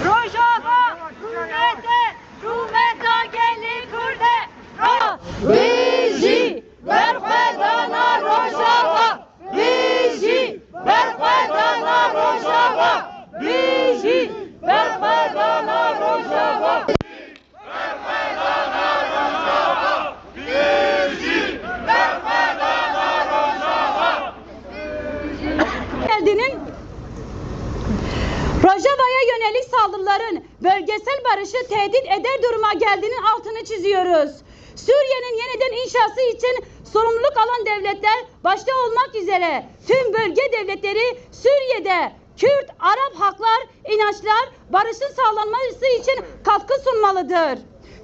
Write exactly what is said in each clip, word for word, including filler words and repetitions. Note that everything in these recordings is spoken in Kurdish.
Rojava rûmet e, rûmeta gelê Kurd e. Ro- Bijî berxwedana Rojava! Bijî berxwedana Rojava! Bijî berxwedana Rojava! Geldiğinin Rojava'ya yönelik saldırıların bölgesel barışı tehdit eder duruma geldiğinin altını çiziyoruz. Suriye'nin yeniden inşası için sorumluluk alan devletler başta olmak üzere tüm bölge devletleri Suriye'de Kürt, Arap halklar, inançlar barışın sağlanması için katkı sunmalıdır.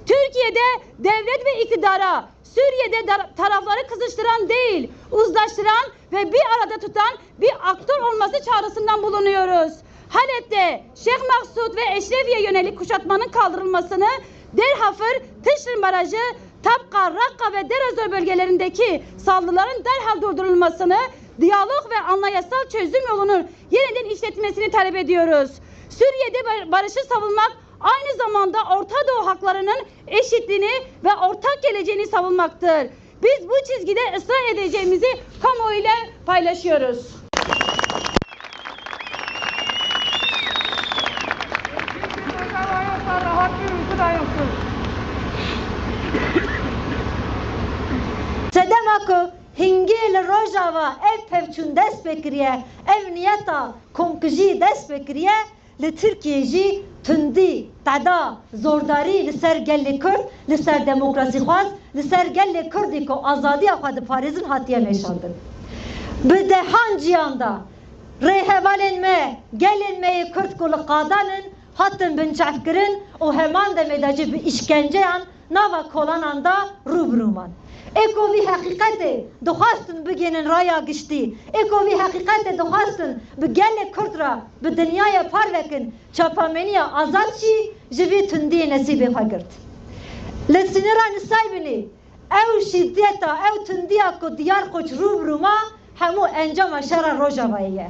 Türkiye'de devlet ve iktidara Suriye'de dar- tarafları kızıştıran değil, uzlaştıran ve bir arada tutan bir aktör olması çağrısından bulunuyoruz. Halep'te Şeyh Maksut ve Eşrefiye yönelik kuşatmanın kaldırılmasını, Derhafır, Tişrin Barajı, Tabka, Rakka ve Deir Zor bölgelerindeki saldırıların derhal durdurulmasını, diyalog ve anayasal çözüm yolunun yeniden işletilmesini talep ediyoruz. Suriye'de bar- barışı savunmak aynı zamanda Orta Doğu halklarının eşitliğini ve ortak geleceğini savunmaktır. Biz bu çizgide ısrar edeceğimizi kamuoyuyla paylaşıyoruz. Sedema ku hingê li Rojava ev pevçûn dest pê kiriye, ev niyeta komkujî dest pê kiriye, li Tirkiyê jî tundî, teda, zordarî li ser gelê Kurd, li ser demokrasîxwaz, li ser gelê Kurdî ku azadiya xwe diparêzin hatiye meşandin. Bi dehan ciyan de rêhevalên me, gelên me yê Kurd ku li qadan in, hatin binçavkirin û heman demê de jî bi îşkenceyan nava kolanan de rû bi rû man. Ê ku vî heqîqetê dixwastin bigihînin raya giştî, ê ku vî heqîqetê dixwastin bi gelê Kurd re, bi dinyayê parve kin, çapemeniya azad jî ji vî tundiyê nesîbê xwe girt. Li sinira Nusaybinê ew şîdeta, ew tundiya ku diyar qoç rû bi rû ma, hemû encama şera Rojavayê ye.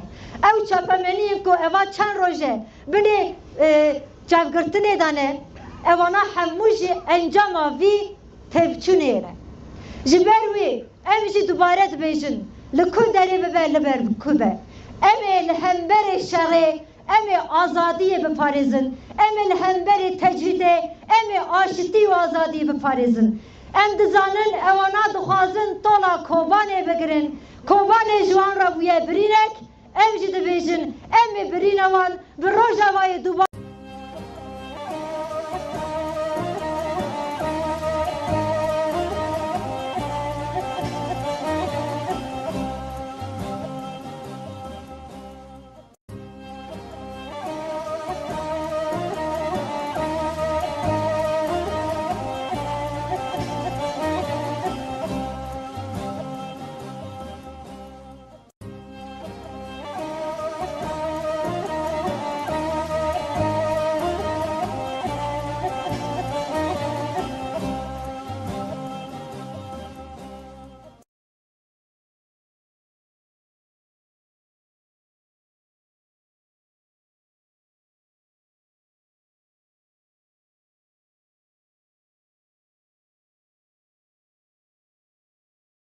Ew çapemeniyên ku eva çend roj e binê, e, çavgirtinê de ne, evana hemû jî encama vî tevçûnê ne. Ji ber wê em jî dubare dibêjin, li ku derê bibe, li ber ku be, em ê li hemberê şerê, em ê azadiyê biparêzin, em ê li hemberê tecrîdê, em ê aşitî û azadiyê biparêzin. Em dizanin ewana dixwazin tola Kobanê bigirin. Kobanê ji wan re bûye birînek, em jî dibêjin, em ê birîna wan bi Rojavayê duba-